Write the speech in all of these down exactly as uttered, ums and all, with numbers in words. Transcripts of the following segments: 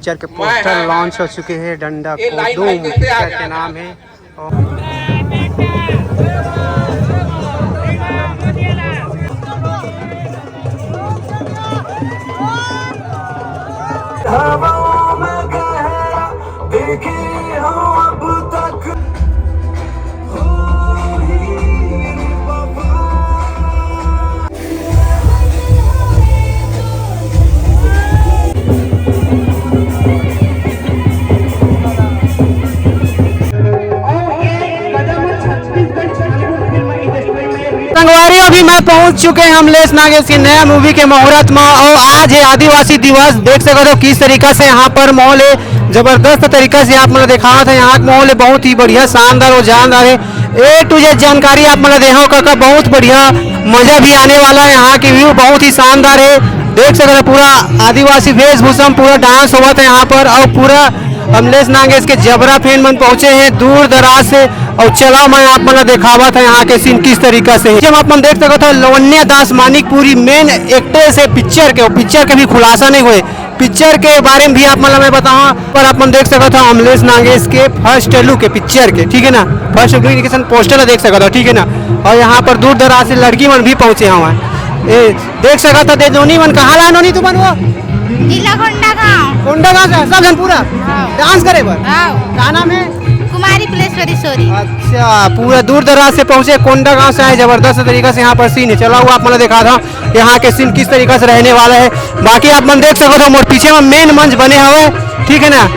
Picture के poster launch हो चुके हैं, डंडा ये लाइन कोडूम भाई कैसे आ पिक्चर गया? के नाम है। हवाओं में गहरा देखे हो अब तक। संगवारी, अभी मैं पहुंच चुके हैं अमलेश नागेश के नया मूवी के मुहूर्त में, और आज है आदिवासी दिवस। देख सकते हो किस तरीका से यहाँ पर माहौल है, जबरदस्त तरीका से आप मतलब दिखावत है। यहाँ का माहौल है बहुत ही बढ़िया, शानदार और जानदार है। ए टू जेड जानकारी आप मन ल देहव काका, बहुत बढ़िया, मजा भी आने वाला है। यहाँ की व्यू बहुत ही शानदार है, देख सकत हो पूरा आदिवासी वेशभूषा में पूरा डांस होवत है यहाँ पर, और पूरा अमलेश नागेश के जबरा फैन मन पहुंचे हैं दूर दराज से। और चला मैं आप मन ल देखावत है यहाँ के सीन किस तरीका से है। जब आप मन देख सकत हो लवन्या दास मानिकपुरी मेन एक्ट्रेस है पिक्चर के, पिक्चर के भी खुलासा नहीं हुए। पिक्चर के बारे में भी आप मन ल मैं बताऊँ, पर आप मन देख सकत हो अमलेश नागेश के फर्स्ट लुक के पिक्चर के, ठीक है ना, फर्स्ट लुक के पोस्टर देख सकत हो, ठीक है ना। और यहाँ पर दूर दराज से लड़की मन भी पहुँचे हुए हैं। ए, देख सकत हो दे नोनी मन, कहाँ ला नोनी तुमन वो? जिला कोंडागांव। कोंडागांव से सब जन पूरा हाँ। डांस करे बर। हाँ। का नाम है? कुमारी प्लेश्वरी सोरी। अच्छा, पूरा दूर दराज से पहुँचे, कोंडागांव से आए, जबरदस्त तरीका से यहाँ पर सीन है। चला हुआ आप मन ल दिखा था यहाँ के सीन किस तरीका से रहने वाला है। बाकी आप मन देख सकत हो मोर पीछे में मेन मंच बने हवे, ठीक है ना।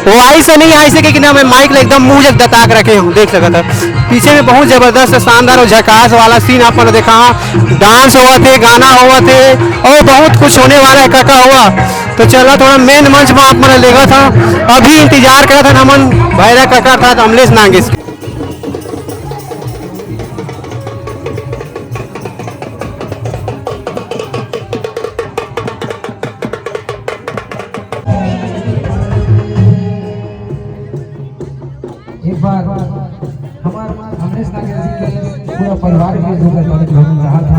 वो आई से नहीं आई से, क्योंकि ना मैं माइक ले एकदम मुंह जग दताक रखे हूँ, देख सकत हो। पीछे में बहुत जबरदस्त, शानदार और झकास वाला सीन आप मन देखा, डांस होवत है, गाना होवत है और बहुत कुछ होने वाला है काका हुआ। तो चला थोड़ा मेन मंच में आप मन लेगा था, अभी इंतजार करा था हमन भैरा काका था अमलेश नागेश के। एक बार हमार अमलेश नागेश जी के पूरा परिवार के जो है, बहुत रहा था।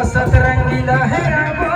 सतरंगी लहराबो।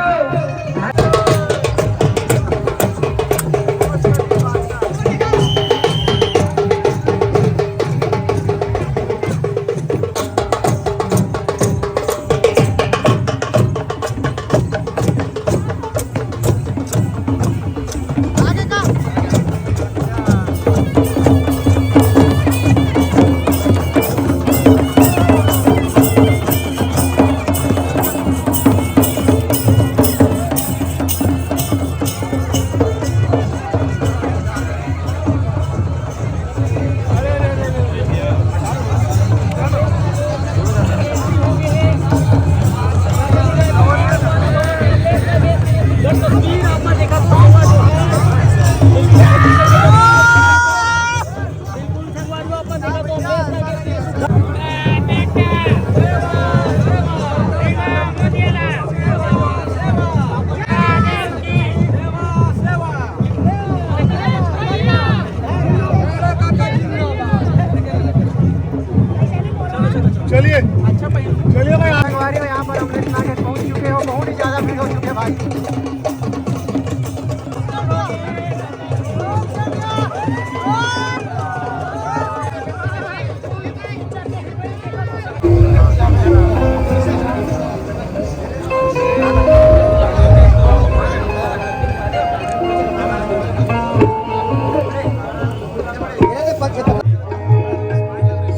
चलिए, चलिए भाई, आप संगवारी हो, यहाँ पर अमलेश नागेश पहुँच चुके हो, बहुत ही ज़्यादा भीड़ हो चुके हैं भाई।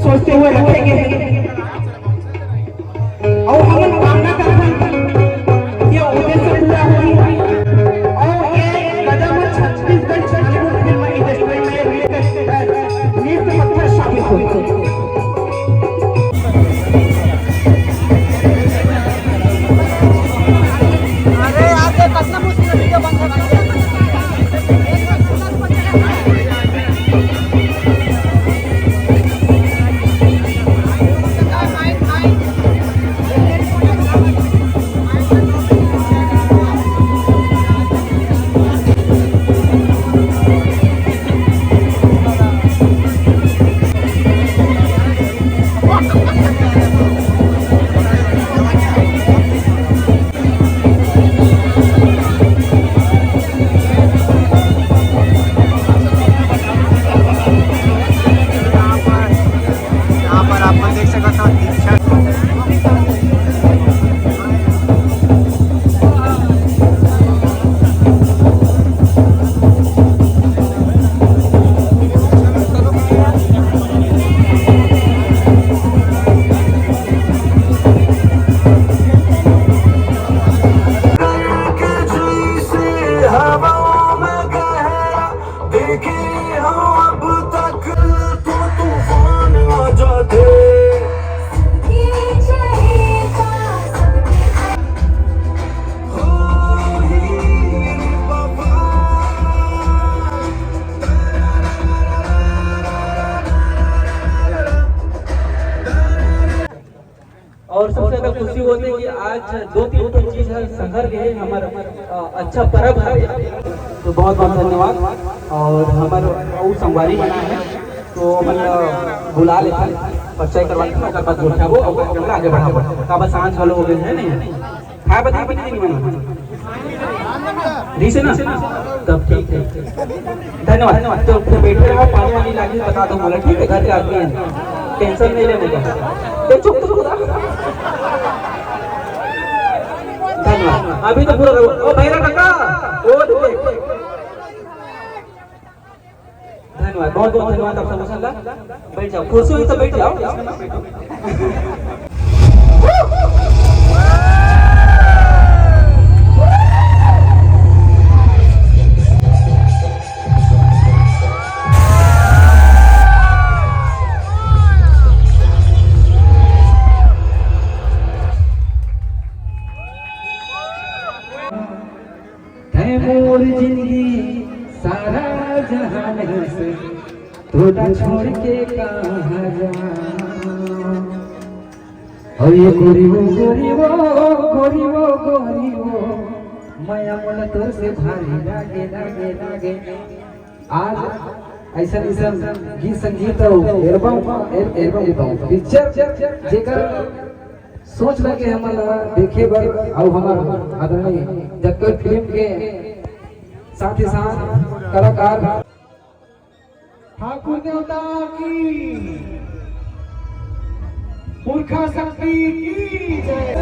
सोचते हुए रखेंगे और हम कामना करथन ये उद्देश्य पूरा होही और ये कदम छत्तीसगढ़ छत्तीसगढ़ फिल्म इंडस्ट्री में रिलेटेड नींव पत्थर साबित होही। अरे यार, ये कितना मुश्किल वीडियो बन रहा है। अब तक तो तूफान आ जाते। और सबसे ज्यादा खुशी होथे कि आज दो तीन ठो चीज ह संघर गे हे, हमर, अ, अच्छा परब हरे। तो बहुत बहुत धन्यवाद। और हमर अउ संगवारी मन हे, तो हमन, अ, बुला लेथन, परिचय करवा लेथन, ओकर बाद गोठियाबो अउ कार्यक्रम ला आगे बढ़ाबो। काबर सांझ घलो हो गे हे, नहीं? खाए बर दिही कि नहीं मन? दिही से ना? तब ठीक है। धन्यवाद। तो फिर बैठे रहो, पानी वानी लागी बता दो मोला, ठीक है? घर के आदमी है, टेंशन नहीं लेने का। ए, चुप तो खुदा। धन्यवाद। अभी तो पूरा रहो। ओ भैरा काका, ओ देख। धन्यवाद, बहुत बहुत धन्यवाद आप सबको। बैठ जाओ, कुर्सी हुई तो बैठ जाओ। तै मोर जिंदगी सारा जहान हस, तोला छोड़ के कहाँ जाऊं। और ये गोरी वो, गोरी वो, गोरी वो, गोरी वो, मया मोला तोर से भारी लागे, लागे, लागे। आज ऐसा, ऐसा गीत संगीत और एल्बम, एल-, एल्बम बताऊं, पिक्चर जेकर सोच लगे हमन ला देखे बर, अउ हमर आदरणीय जतका फिल्म के साथ ही साथ कलाकार। ठाकुर देवता की, पुरखा शक्ति की जय।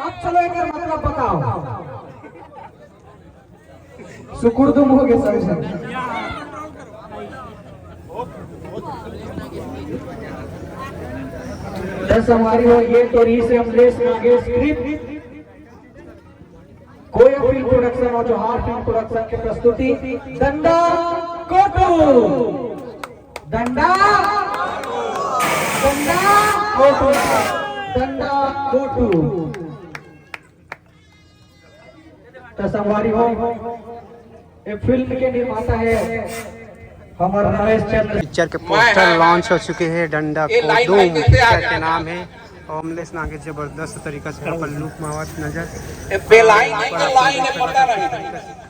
अब चलो, एकर मतलब बताओ। सुकुरदुम हो गए सब। दस हमारी हो, ये तो रही से अमलेश नागेश स्क्रिप्ट। कोया फिल्म प्रोडक्शन और जोहार फिल्म प्रोडक्शन के प्रस्तुति डंडा कोटू। डंडा, डंडा कोटू, डंडा कोटू। तो संगवारी हो, ये फिल्म के निर्माता है हमारे रमेश चंद्र। पिक्चर के पोस्टर लॉन्च हो चुके हैं, डंडा कोटू पिक्चर के नाम है। और अमलेश नागेश जबरदस्त तरीका से यहाँ पर लुक मावत नजर। ए, बेलाइन, बेलाइन, पता नहीं।